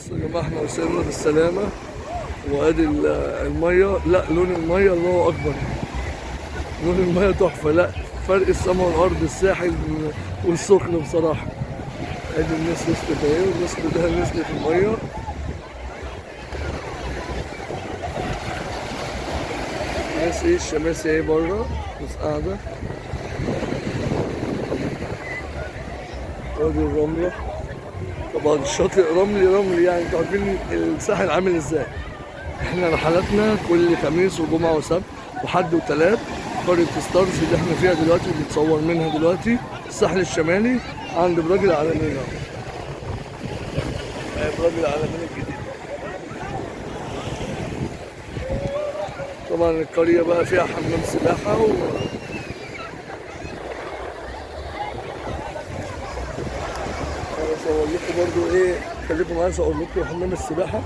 بصوا يا جماعة، احنا وصلنا بالسلامة، وادي المية. لا لون المية الله اكبر، لون المية تحفة. لا فرق السما والارض، الساحل والسخن بصراحة. ادي الناس وصلت اهي، والناس كلها نزلت المية. الناس ايه الشماسي ايه بره، ناس قاعدة. وادي الرملة، طبعا الشاطئ رملي رملي، يعني انتوا عارفين الساحل عامل ازاي. احنا رحلاتنا كل خميس وجمعة وسبت وحد وتلات، قرية ستارز اللي احنا فيها دلوقتي وبنتصور منها دلوقتي، الساحل الشمالي عند براج العالمين اهو. براج العالمين الجديد. طبعا القرية بقى فيها حمام سباحة و اصور لكم برضو ايه، خليكم معايا اصور لكم حمام السباحة.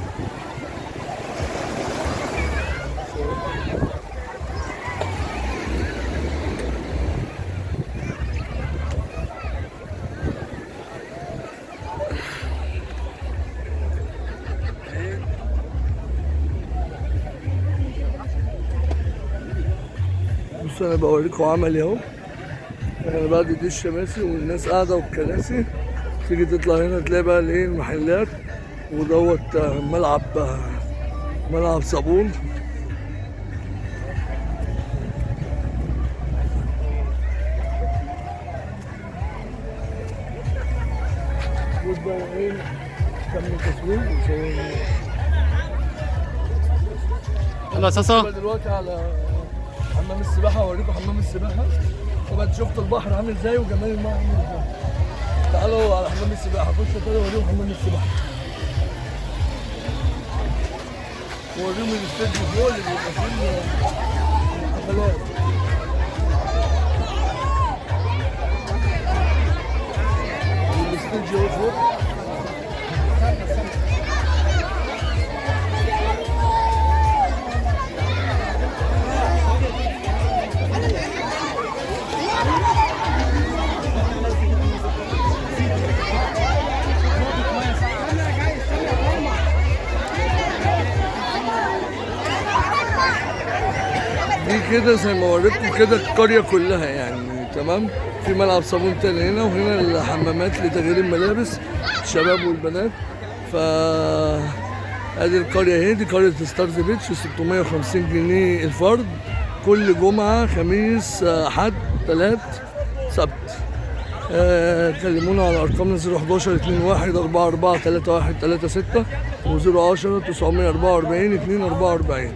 بصوا انا بوريكم عملي اهو. احنا بعد دي الشماسي والناس قاعدة والكراسي، تيجي تطلع هنا تلاقي بقى الايه المحلات، ودوت ملعب صابون. خد بقى ايه، كمل تصوير وصور. يلا صاصا. دلوقتي على حمام السباحة، اوريكم حمام السباحة. طبعا شفتوا البحر عامل ازاي وجمال الماء عامل ازاي. تعالوا على حمام السباحة، خشوا كده اوريهم حمام السباحة، واوريهم الاستديو فوق اللي بيبقى فيه الحفلات. الاستديو فوق. دي كده زي ما وريتكم كده القرية كلها يعني تمام. في ملعب صابون تاني هنا، وهنا الحمامات لتغيير الملابس الشباب والبنات. ف ادي القرية اهي، دي قرية ستارز بيتش، 650 جنيه الفرد، كل جمعة خميس حد تلات سبت. كلمونا على ارقامنا 011 21 44 31 36 و 010 944 244.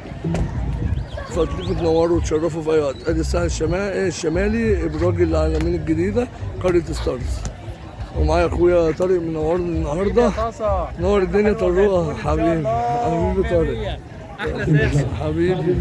فتليكوا تنوروا وتشرفوا في اي وقت. ادي الساحل الشمالي ابراج العالمين الجديدة قرية ستارز. ومعايا اخويا طارق منورني النهارده، نور الدنيا طروقه حبيبي، حبيبي طارق، احلى ساحل حبيبي.